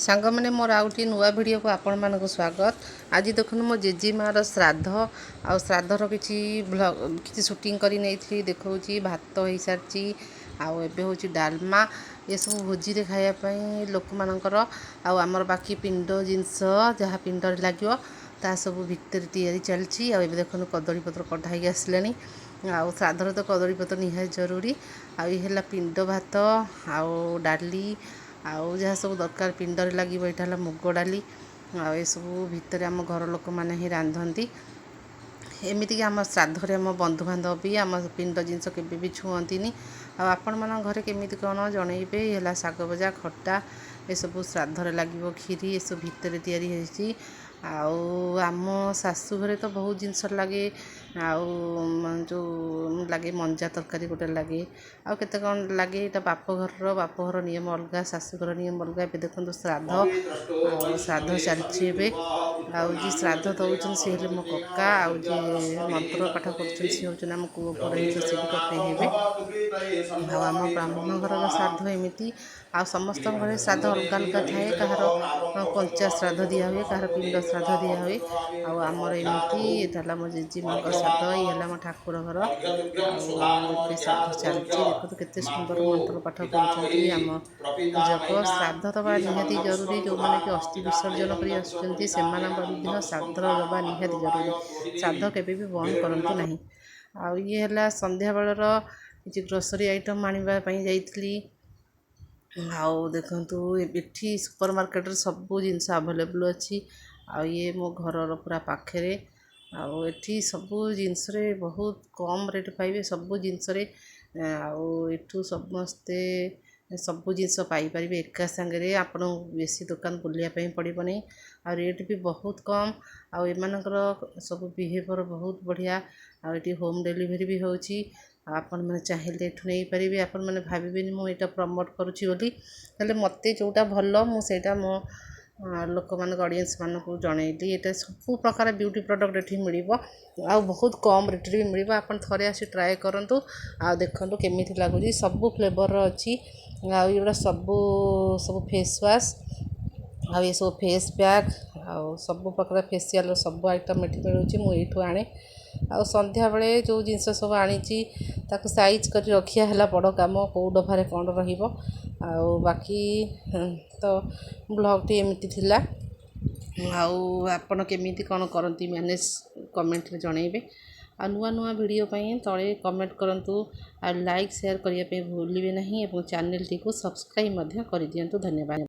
ସାଙ୍ଗମାନେ, ମୋର ଆଉ ଗୋଟିଏ ନୂଆ ଭିଡ଼ିଓକୁ ଆପଣମାନଙ୍କୁ ସ୍ୱାଗତ। ଆଜି ଦେଖନ୍ତୁ, ମୋ ଜେଜେମାର ଶ୍ରାଦ୍ଧ ଆଉ ଶ୍ରାଦ୍ଧର କିଛି ଭ୍ଲଗ୍, କିଛି ସୁଟିଂ କରି ନେଇଥିଲି, ଦେଖାଉଛି। ଭାତ ହେଇସାରିଛି ଆଉ ଏବେ ହେଉଛି ଡାଲମା। ଏସବୁ ଭୋଜିରେ ଖାଇବା ପାଇଁ ଲୋକମାନଙ୍କର। ଆଉ ଆମର ବାକି ପିଣ୍ଡ ଜିନିଷ ଯାହା ପିଣ୍ଡରେ ଲାଗିବ, ତା ସବୁ ଭିତରେ ତିଆରି ଚାଲିଛି। ଆଉ ଏବେ ଦେଖନ୍ତୁ, କଦଳୀ ପତ୍ର କଟା ହେଇକି ଆସିଲାଣି। ଆଉ ଶ୍ରାଦ୍ଧରେ ତ କଦଳୀ ପତ୍ର ନିହାତି ଜରୁରୀ। ଆଉ ଇଏ ହେଲା ପିଣ୍ଡ ଭାତ ଆଉ ଡାଲି ଆଉ ଯାହା ସବୁ ଦରକାର ପିଣ୍ଡରେ ଲାଗିବ। ଏଇଟା ହେଲା ମୁଗ ଡାଲି। ଆଉ ଏସବୁ ଭିତରେ ଆମ ଘର ଲୋକମାନେ ହିଁ ରାନ୍ଧନ୍ତି। ଏମିତିକି ଆମ ଶ୍ରାଦ୍ଧରେ ଆମ ବନ୍ଧୁବାନ୍ଧବ ବି ଆମ ପିଣ୍ଡ ଜିନିଷ କେବେ ବି ଛୁଅନ୍ତିନି। ଆଉ ଆପଣମାନଙ୍କ ଘରେ କେମିତି କ'ଣ ଜଣେଇବେ। ହେଲା ଶାଗ ଭଜା, ଖଟା, ଏସବୁ ଶ୍ରାଦ୍ଧରେ ଲାଗିବ। କ୍ଷୀରି ଏସବୁ ଭିତରେ ତିଆରି ହେଇଛି। ଆଉ ଆମ ଶାଶୁ ଘରେ ତ ବହୁତ ଜିନିଷ ଲାଗେ। ଆଉ ଯେଉଁ ଲାଗେ ମଞ୍ଜା ତରକାରୀ ଗୋଟେ ଲାଗେ ଆଉ କେତେ କ'ଣ ଲାଗେ। ଏଇଟା ବାପ ଘରର, ବାପଘର ନିୟମ ଅଲଗା, ଶାଶୁଘର ନିୟମ ଅଲଗା। ଏବେ ଦେଖନ୍ତୁ, ଶ୍ରାଦ୍ଧ ଆଉ ଶ୍ରାଦ୍ଧ ଚାଲିଛି ଏବେ। ଆଉ ଯିଏ ଶ୍ରାଦ୍ଧ ଦେଉଛନ୍ତି, ସେ ହେଲେ ମୋ କକା। ଆଉ ଯିଏ ମନ୍ତ୍ର ପାଠ କରୁଛନ୍ତି, ସେ ହେଉଛନ୍ତି ଆମ କୂଅ ପୁରୋହିତ, ସେ ବି କକେଇ ହେବେ। ଆଉ ଆମ ବ୍ରାହ୍ମଣ ଘରର ଶ୍ରାଦ୍ଧ ଏମିତି। ଆଉ ସମସ୍ତଙ୍କ ଘରେ ଶ୍ରାଦ୍ଧ ଅଲଗା ଅଲଗା ଥାଏ। କାହାର କଞ୍ଚା ଶ୍ରାଦ୍ଧ ଦିଆ ହୁଏ, କାହାର ପିଣ୍ଡ ଶ୍ରାଦ୍ଧ ଦିଆ ହୁଏ। ଆଉ ଆମର ଏମିତି। ଏଇଟା ହେଲା ମୋ ଜେଜେମାଙ୍କ ଶ୍ରାଦ୍ଧ। ଇଏ ହେଲା ଆମ ଠାକୁର ଘର। ଆଉ ଏବେ ଶ୍ରାଦ୍ଧ ଚାଲିଛି। ଦେଖନ୍ତୁ, କେତେ ସୁନ୍ଦର ମନ୍ତ୍ର ପାଠ କରୁଛନ୍ତି ଆମ ପୂଜକ। ଶ୍ରାଦ୍ଧ ଦେବା ନିହାତି ଜରୁରୀ। ଯେଉଁମାନେ କି ଅସ୍ଥି ବିସର୍ଜନ କରି ଆସୁଛନ୍ତି, ସେମାନଙ୍କ ଦିନ ଶ୍ରାଦ୍ଧ ଦେବା ନିହାତି ଜରୁରୀ। ଶ୍ରାଦ୍ଧ କେବେ ବି ବନ୍ଦ କରନ୍ତୁ ନାହିଁ। ଆଉ ଇଏ ହେଲା ସନ୍ଧ୍ୟାବେଳର କିଛି ଗ୍ରୋସରୀ ଆଇଟମ୍ ଆଣିବା ପାଇଁ ଯାଇଥିଲି। ଆଉ ଦେଖନ୍ତୁ, ଏଠି ସୁପର ମାର୍କେଟରେ ସବୁ ଜିନିଷ ଆଭେଲେବୁଲ୍ ଅଛି। ଆଉ ଇଏ ମୋ ଘରର ପୁରା ପାଖରେ। ଆଉ ଏଠି ସବୁ ଜିନିଷରେ ବହୁତ କମ୍ ରେଟ୍ ପାଇବେ ସବୁ ଜିନିଷରେ। ଆଉ ଏଠୁ ସମସ୍ତେ ସବୁ ଜିନିଷ ପାଇପାରିବେ ଏକା ସାଙ୍ଗରେ। ଆପଣଙ୍କୁ ବେଶୀ ଦୋକାନ ବୁଲିବା ପାଇଁ ପଡ଼ିବନି। ଆଉ ରେଟ୍ ବି ବହୁତ କମ୍। ଆଉ ଏମାନଙ୍କର ସବୁ ବିହେଭିଅର୍ ବହୁତ ବଢ଼ିଆ। ଆଉ ଏଠି ହୋମ୍ ଡେଲିଭରି ବି ହେଉଛି। ଆଉ ଆପଣମାନେ ଚାହିଁଲେ ଏଠୁ ନେଇପାରିବେ। ଆପଣମାନେ ଭାବିବେନି ମୁଁ ଏଇଟା ପ୍ରମୋଟ୍ କରୁଛି ବୋଲି। ହେଲେ ମୋତେ ଯେଉଁଟା ଭଲ, ମୁଁ ସେଇଟା ମୋ ଲୋକମାନଙ୍କ, ଅଡ଼ିଏନ୍ସମାନଙ୍କୁ ଜଣେଇଲି। ଏଇଟା ସବୁ ପ୍ରକାର ବିୟୁଟି ପ୍ରଡ଼କ୍ଟ ଏଠି ମିଳିବ ଆଉ ବହୁତ କମ୍ ରେଟ୍ରେ ବି ମିଳିବ। ଆପଣ ଥରେ ଆସି ଟ୍ରାଏ କରନ୍ତୁ ଆଉ ଦେଖନ୍ତୁ କେମିତି ଲାଗୁଛି। ସବୁ ଫ୍ଲେଭର୍ର ଅଛି। ଆଉ ଏଗୁଡ଼ା ସବୁ ସବୁ ଫେସ୍ ୱାଶ୍ ଆଉ ଏସବୁ ଫେସ୍ ପ୍ୟାକ୍ ଆଉ ସବୁ ପ୍ରକାର ଫେସିଆଲ୍ର ସବୁ ଆଇଟମ୍ ଏଠି ମିଳୁଛି। ମୁଁ ଏଇଠୁ ଆଣେ। ଆଉ ସନ୍ଧ୍ୟାବେଳେ ଯେଉଁ ଜିନିଷ ସବୁ ଆଣିଛି, ତାକୁ ସାଇଜ୍ କରି ରଖିବା ହେଲା ବଡ଼ କାମ, କେଉଁ ଡବାରେ କ'ଣ ରହିବ। ଆଉ ବାକି ତ ଭ୍ଲଗ୍ଟି ଏମିତି ଥିଲା। ଆଉ ଆପଣ କେମିତି କ'ଣ କରନ୍ତି ମ୍ୟାନେଜ୍, କମେଣ୍ଟରେ ଜଣେଇବେ। ଆଉ ନୂଆ ନୂଆ ଭିଡ଼ିଓ ପାଇଁ ତଳେ କମେଣ୍ଟ କରନ୍ତୁ। ଆଉ ଲାଇକ୍, ସେୟାର କରିବା ପାଇଁ ଭୁଲିବେ ନାହିଁ ଏବଂ ଚ୍ୟାନେଲଟିକୁ ସବସ୍କ୍ରାଇବ୍ ମଧ୍ୟ କରିଦିଅନ୍ତୁ। ଧନ୍ୟବାଦ।